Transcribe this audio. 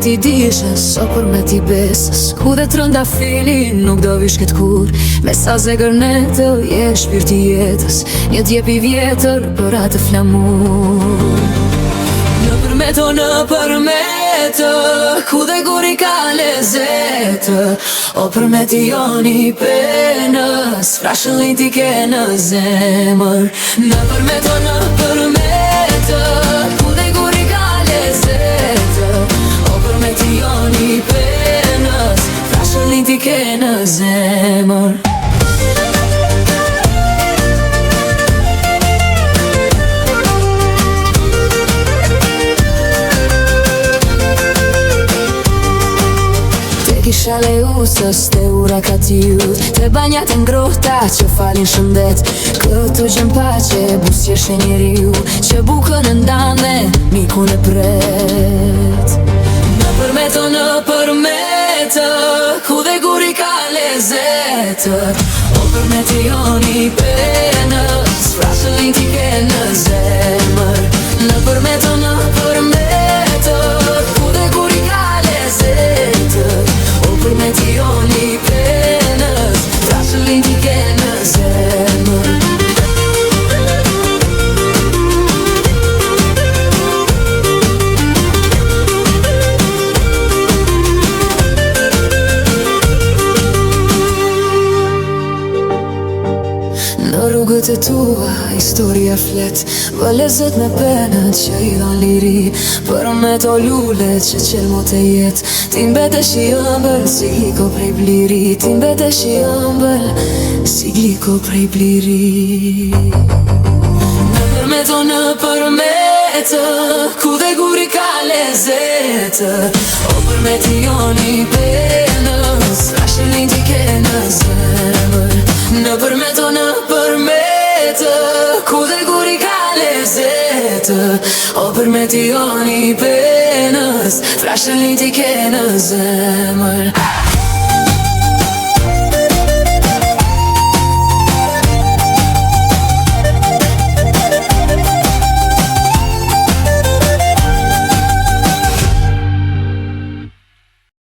Përmet i dishës, o Përmet i besës Ku dhe trëndafili nuk do vyshket kurrë Me saz e gërnetë je shpirti i jetës Një djep i vjetër për atë flamur Në Përmet o në Përmet Ku dhe guri ka lezet O Përmeti jonë i penës Frashëllinjtë i ke në zemër Në Përmet o në Përmet Ku dhe guri ka lezet O Përmeti jonë i penës Frashëllinjtë i ke në zemër Te kisha e Leusës, te ura e Katiut Te banjat e ngrohta që falin shëndet Këtu gjen paqe, buzëqeshje njeriu Që bukën e ndan e mikun e pret Në Përmet o në Përmet Ku dhe guri ka lezet O Përmeti jonë i penës Frashëllinjtë i ke në zemër Në Përmet o në Përmet Ku dhe guri ka lezet O Përmeti jonë i penës Frashëllinjtë i ke në zemër Në rrugët e tua, historia flet Vëllezët me penët që i dhanë liri Përmet o lule që çel mot e jetë Ti mbetesh i ëmbël si gliko prej bliri Ti mbetesh i ëmbël si gliko prej bliri Në Përmet o në Përmet Ku dhe guri ka lezet O Përmeti jonë i penës Frashëllinjtë i ke në zemër Në Përmet o në Përmet Ku dhe guri ka lezet O Përmeti jonë i penës Frashëllinjtë i ke në zemër.